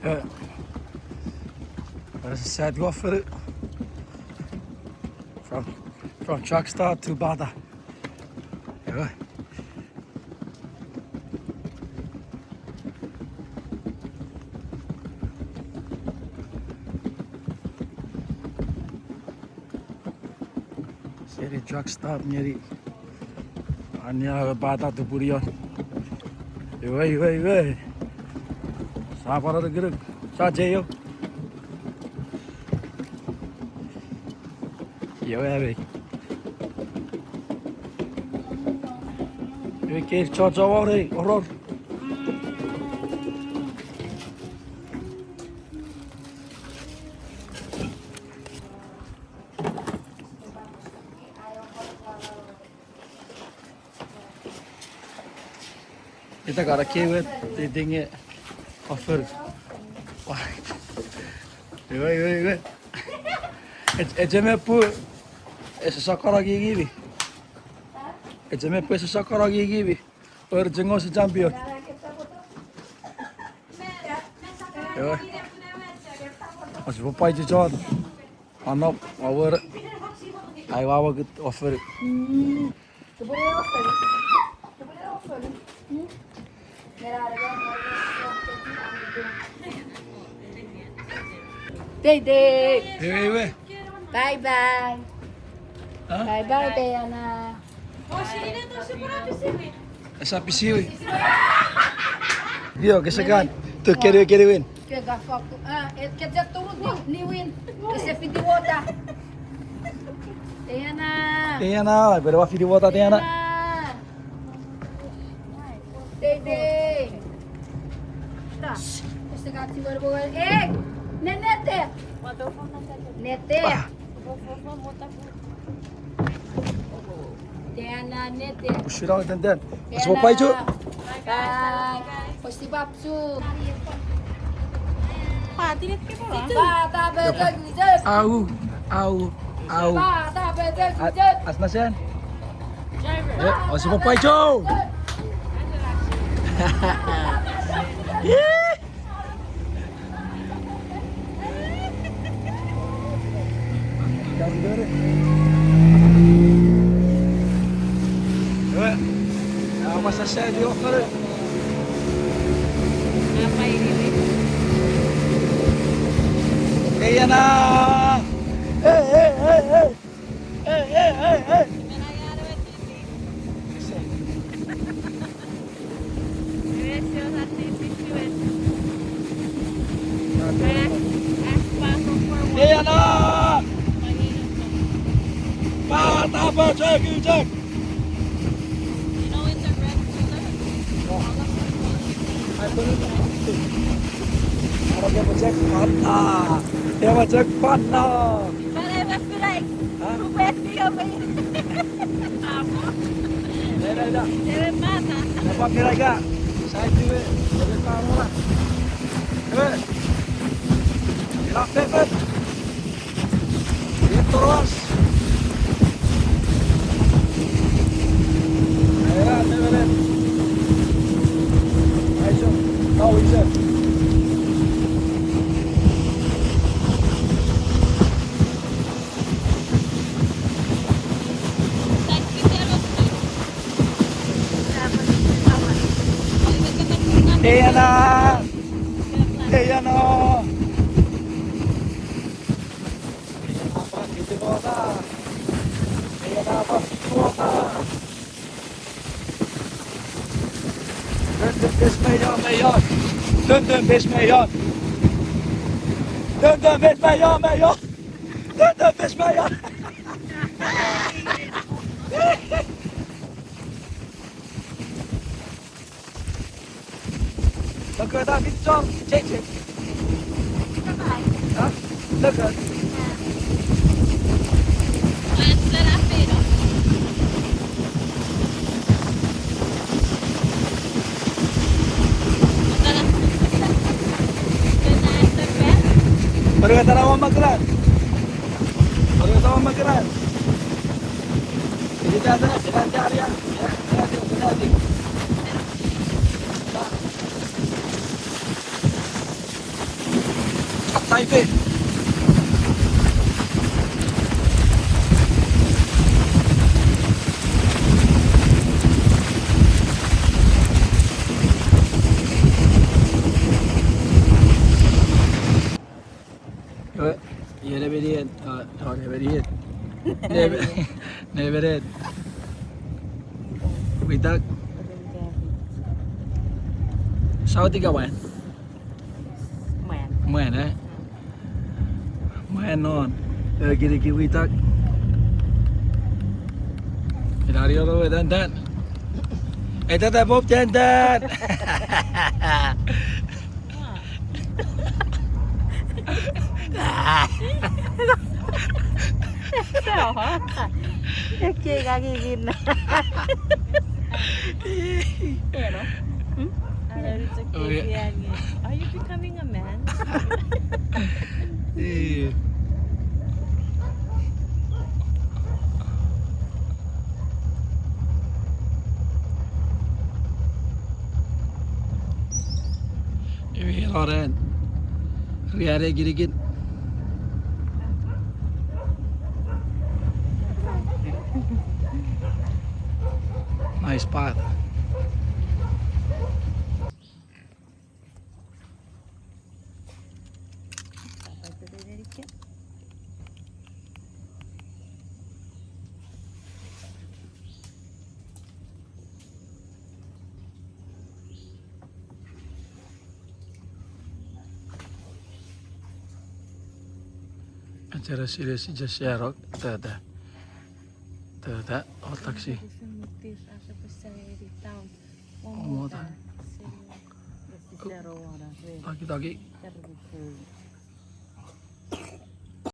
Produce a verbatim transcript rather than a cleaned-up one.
Eh, that is a sad go for it. From, from truck stop to Bata. Ewe. Seni truck stop ngeni. Ania Bata tupunion. Iwe, iwe, iwe. Sapano nukunuk. Sa cheyo. Iwe, ami. Iwe, ke chocho wore, oror. Ita kara kewe, te tinge offer. Iwe, iwe, iwe. Ech-, echeme pu, ese sokoro kikimi. Echeme pu ese sokoro kikimi. Wer chengos champion. Ewe. Osi popai chichon. Anop, awer. Ai wawa kut offer. Tei, tei. Ewe, ewe. Bye bye. Huh? Bye bye, Diana. Esa pisiwi. Dio, kesekan. Tu keriwe, keriwin. Ke ga fok. Ah, eh, ke je tu ni, niwin. Ese fiti wota. Diana. Diana, pero wa fiti wota, Diana. Diana. Tei, tei. Ta. Ese ga ti wer bo. Eh, ne, nete. Nete. Ah. Diana, nete. Push it out and then. Let's go, Diana. Paichu. Bye. Osi papchu. Au, au, au. A-, as nasen. Eh, osi papaicho. Yeah. Ewe, a, masa sa di okare. Ei, ena. Ei, ei, ei, ei. Ei, ei, ei, ei. Ei, ena. Pata, pata, chok, chok. Ai, pata, pata, chok, pata. Ei, pata, chok, pata. Ha? Ena, ena. Ena pakera ika. Sai tiwe. Ena pa mona. Ena. Ena pepe. Ena toros. Ena pepe. Aiso. Kau ise. Ei, ena. Ei, ena. Ei, ena, pa, kiti mota. Ei, ena, pa, kiti mota. Dun, dun, pes me ion, me ion. Dun, dun, pes me ion, me ion. Dun, dun, pes me ion, me ion. Dun, dun, pes me ion. Look at that picture. Check, check. Huh? Look at. Pero esta la bomba crack. Pero esta bomba crack. Ini tata, ini tata, ya. Ya, ya, ya, ya. Nebe-, nebenet. Witak. Sauti ka mwan. Mwan. Mwan, eh? Mwan non. Eh, kirikiwitak. Ina rioro we tantan. Eta ta pop tantan. Eke kaki kinna. Pero, hmm? Are you becoming a man? Eh. Emi loren. Riare kirikin. Nice spot. Achara sire si just share ok, tata. Tata, o taxi. One more time. Taki, taki.